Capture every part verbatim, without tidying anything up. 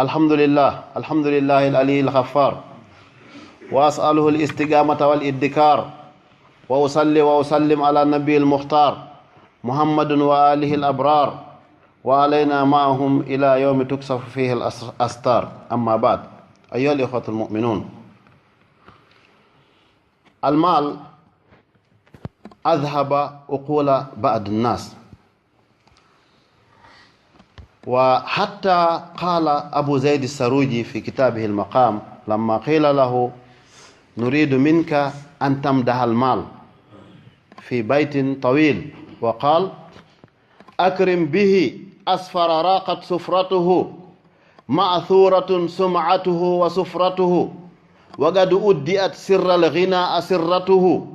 الحمد لله، الحمد لله العلي الغفار، وأسأله الاستقامة والادكار، وأصلي وأسلم على النبي المختار محمد وآله الأبرار، وعلينا معهم إلى يوم تكشف فيه الأستار. أما بعد، أيها الإخوة المؤمنون، المال أذهب عقول بعض الناس. وحتى قال أبو زيد السروجي في كتابه المقام لما قيل له: "نريد منك أن تمدح المال"، في بيت طويل، وقال: "أكرم به أسفر راقت سفرته، مأثورة سمعته وسفرته، وقد أدئت سر الغنى أسرته،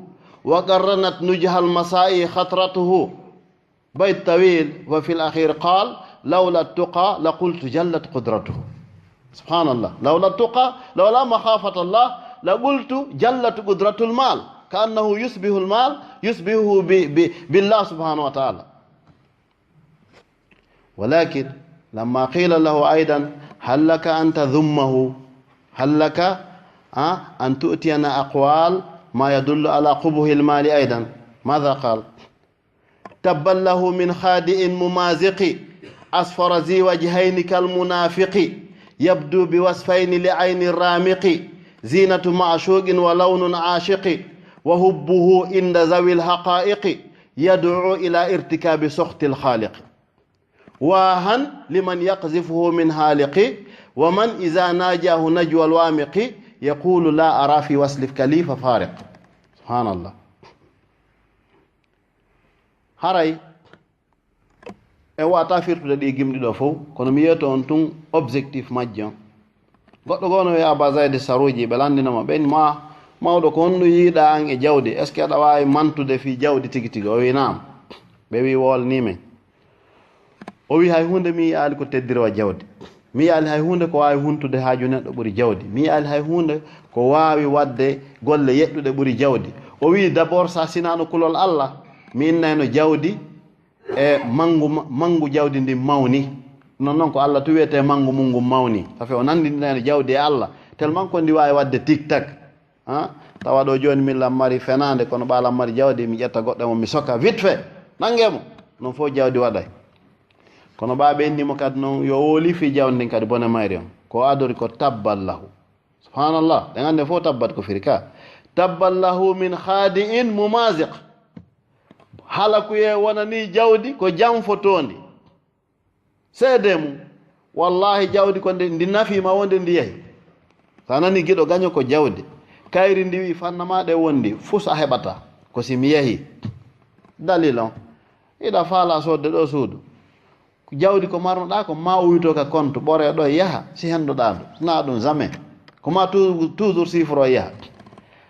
وقرنت نجه المساء خطرته". بيت طويل، وفي الأخير قال: "لولا التقى لقلت جلت قدرته". سبحان الله، لولا التقى، لولا مخافة الله لقلت جلت قدرة المال، كأنه يشبه المال، يشبهه ب-، ب-، بالله سبحانه وتعالى. ولكن لما قيل له أيضا: "هل لك أن تذمه؟ هل لك، آه، أن تؤتينا أقوال ما يدل على قبح المال أيضا؟" ماذا قال؟ "تبا له من خادع ممازق، أسفر ذي وجهين كالمنافق، يبدو بوصفين لعين الرامق، زينة معشوق ولون عاشق، وحبه عند ذوي الحقائق يدعو إلى ارتكاب سخط الخالق. واها لمن يقذفه من هالق، ومن إذا ناجاه نجوى الوامق يقول: لا أرى في وصفك لي ففارق". سبحان الله. Haray en waawata firtude ɗi gimɗi ɗo fof, kono mi yeeto on tun objectif majji on. Goɗɗo goo no wiya Aba Zayde Saruuji, ɓe lanndinoma, ɓen ma mawɗo ko honɗum yiiɗa an e jawdi, est ce que aɗa waawi mantude fii jawdi tigi tigi? O wi naam. Ɓe wi wolni men. O wi hay huunde mi yiyaali ko teddirwa jawdi. Mi yiyaali hay huunde ko waawi huntude haaju neɗɗo ɓuri jawdi. Mi yiyaali hay huunde ko waawi waɗde golle yeɗɗuɗe ɓuri jawdi. O wi d'abord, sa sinaano kulol Allah, mi innayno jawdi e manngu, manngu jawdi ndin mawni. Non non ko Allah tun wiyetee manngu mun ngun mawni. Safi o nanndinayno jawdi e Allah. Tellement ko ndi waawi waɗde tik tak. Ha? Tawa ɗo jooni min lan mari fenaande, kono ɓa lan mari jawdi, mi ƴetta goɗɗo mo mi soka vite fait. Nannge mo. Non fof jawdi waɗay. Kono ɓa ɓe inni mo kadi non yo woli fii jawdi ndin kadi bone mayri on. Ko adori ko tabban lahu. Subhanallah. Ɗen anndi fof tabbat ko firi ka. Tabban lahu min khadi'in mumaziq. Halakuyee wonanii jawdi ko janfotoondi. Seedee mum, wallaahi, jawdi ko ndi, ndi nafii ma wonde ndi yahi. So a nanii giɗo gaño ko jawdi, kayri ndi wi'i fanna ma ɗe wondi, fus a heɓataa, ko si mi yahii. Dalil on, hiɗa faalaa soodde ɗoo suudu. Jawdi ko marnoɗaa ko, ma uyto ka compte, ɓoree ɗoo yaha, si henndoɗaa ndu. Naa ɗum jamais. Ko ma tu-, toujours chiffre o yaha.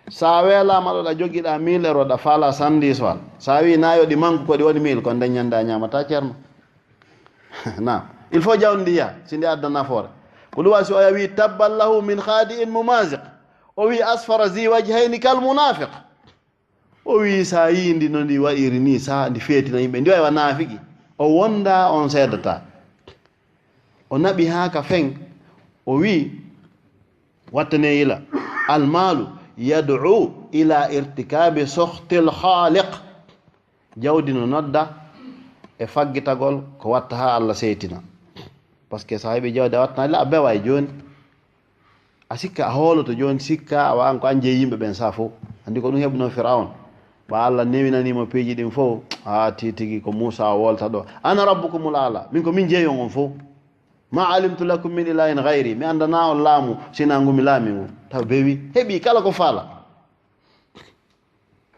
So a weelaama ɗo ɗa jogiɗaa mille euros, ɗa faalaa cent dix wal. So a wi'i naa yo ɗi manque ko ɗi woni mille, ko nden ñannde a ñaamataa ceerno. Naam. Il faut jawdi ndi yaha, si ndi adda nafoore. Ko ɗum waɗi si oya wi: "Tabban lahu min khadi'in mumaziq." O wi: "Asfara zi wajhayni kal munafiq." O wi: "Sa yii ndi no ndi waɗiri ni, sa ndi feetina yimɓe, ndi wayi wa naafiki." O wonda, on seedata. O naɓi haa ka fen, o wi: "Wattane yila. Al malu yad'u ila irtikabi sohtil khaliq." Jawdi no nodda e faggitagol ko watta haa Allah seytina. Parce que so a heɓi jawdi a wattanaali, a bewa e jooni. A sikka, a hooloto jooni, sikka awa an ko an jeyi yimɓe ɓen saa fof. Anndi ko ɗum heɓunoo Firawna. Ɓa Allah newinanii mo piiji ɗin fof, a tigi tigi ko Muusa o wolta ɗo. "Ana rabbukumul aala, min ko min jeyi on on fof. Ma alimtu lakum min ilahin gayri, mi anndanaa on laamu sinaa ngu mi laami ngu." Taw bewi, heɓi kala ko faala.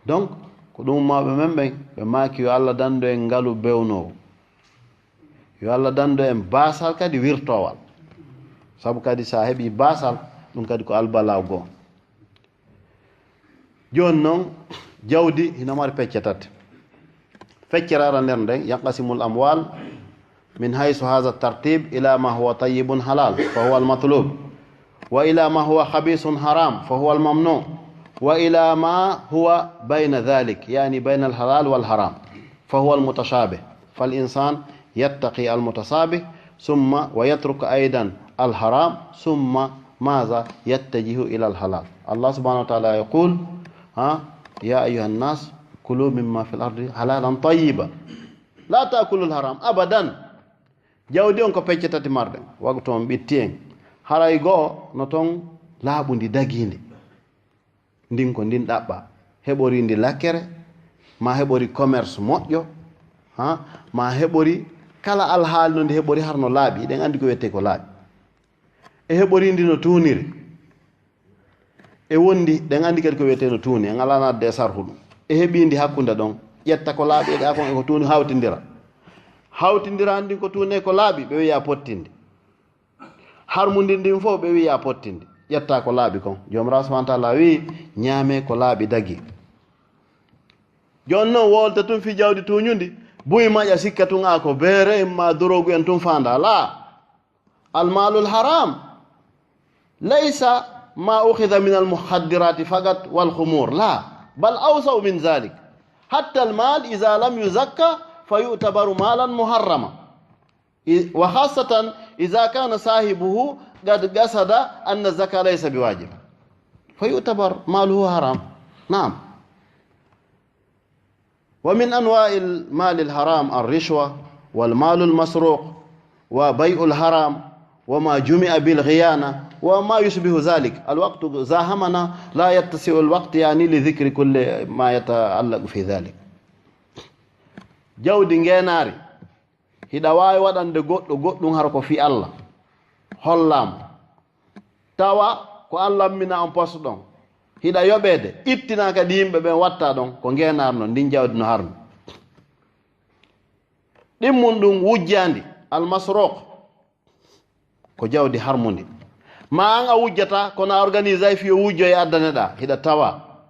Donc, ko ɗum mawɓe men ɓen, ɓe maaki yo Allah dandu en ngalu bewnoowu. Yo Allah dandu en baasal kadi wirtoowal. Sabu kadi sa heɓi baasal, ɗum kadi ko albalaa goo. Jooni non, jawdi hino mari pecce tati. Feccere ara nder nden, yanqasimul amwal, من حيث هذا الترتيب إلى ما هو طيب حلال فهو المطلوب، وإلى ما هو خبيث حرام فهو الممنوع، وإلى ما هو بين ذلك، يعني بين الحلال والحرام، فهو المتشابه. فالإنسان يتقي المتشابه ثم ويترك أيضا الحرام ثم ماذا؟ يتجه إلى الحلال. الله سبحانه وتعالى يقول: ها، يا أيها الناس كلوا مما في الأرض حلالا طيبا لا تأكلوا الحرام أبدا. Jawdi on ko pecce tati marɗen, waktu on ɓitti en. Haray goo no ton laaɓundi dagiindi. Ndin ko ndin ɗaɓɓa. Heɓori ndi lakkere, ma heɓori commerce moƴƴo, ha? Ma heɓori kala alhaali no ndi heɓori har no laaɓi. Ɗen andi ko wiyetee ko laaɓi. E heɓori ndi no tuuniri. E wondi, ɗen andi kadi ko wiyetee no tuuni, en alaa naatde e sarhu ɗum. E heɓi ndi hakkunde ɗon, ƴetta ko laaɓi e ɗa kon e ko tuuni hawtindira. Hawtindira ndin ko tuuni e ko laaɓi, ɓe wiya pottinde. Harmundi ndin fof ɓe wiya pottinde. Ƴetta ko laaɓi kon. Joomiraaɗo subhaanahu wa taala wi'i, ñaamee ko laaɓi dagi. Jooni non wolta tun fii jawdi tuuñundi, buy maƴa sikka tun a ko beere en ma dorogu en tun faanda. Laa. المال الحرام ليس ما أخذ من المخدرات فقط والخمور، لا، بل أوسع من ذلك. حتى المال إذا لم يزكى فيعتبر مالا محرما، إ-، وخاصة إذا كان صاحبه قد قصد أن الزكاة ليس بواجب، فيعتبر ماله حرام. نعم. ومن أنواع المال الحرام الرشوة والمال المسروق وبيع الحرام وما جمع بالخيانة وما يشبه ذلك. الوقت زاحمنا، لا يتسع الوقت يعني لذكر كل ما يتعلق في ذلك. Jawdi ngeenaari, hiɗa waawi waɗande goɗɗo goɗɗum hara ko fii Allah. Hollaamo. Tawa ko an lammina on poste ɗon. Hiɗa yoɓeede, ittinaa kadi yimɓe ɓen watta ɗon, ko ngeenaari non, ndin jawdi no harmi. Ɗimmun ɗum wujjaandi, almasruq, ko jawdi harmundi. Ma an a wujjata, kono a organisay fii o wujjo e addane ɗa, hiɗa tawa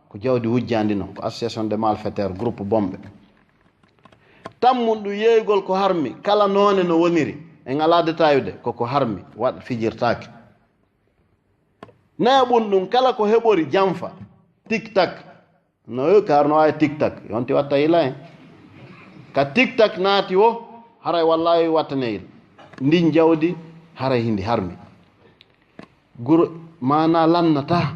ko jawdi wujjaandi non, ko association de malfaiteurs, groupe bomɓe. Tammun ɗum yeeygol ko harmi, kala noone no woniri, en alaa detayude, ko ko harmi, waɗ fijirtaake. Nayaɓun ɗum, kala ko heɓori janfa, tik tak. No yo kar no waawi tik tak, yonti watta yila en. Ka tik tak naati wo, haray wallahi wattane yila. Ndin jawdi, haray hindi harmi. Guro, maana lannata,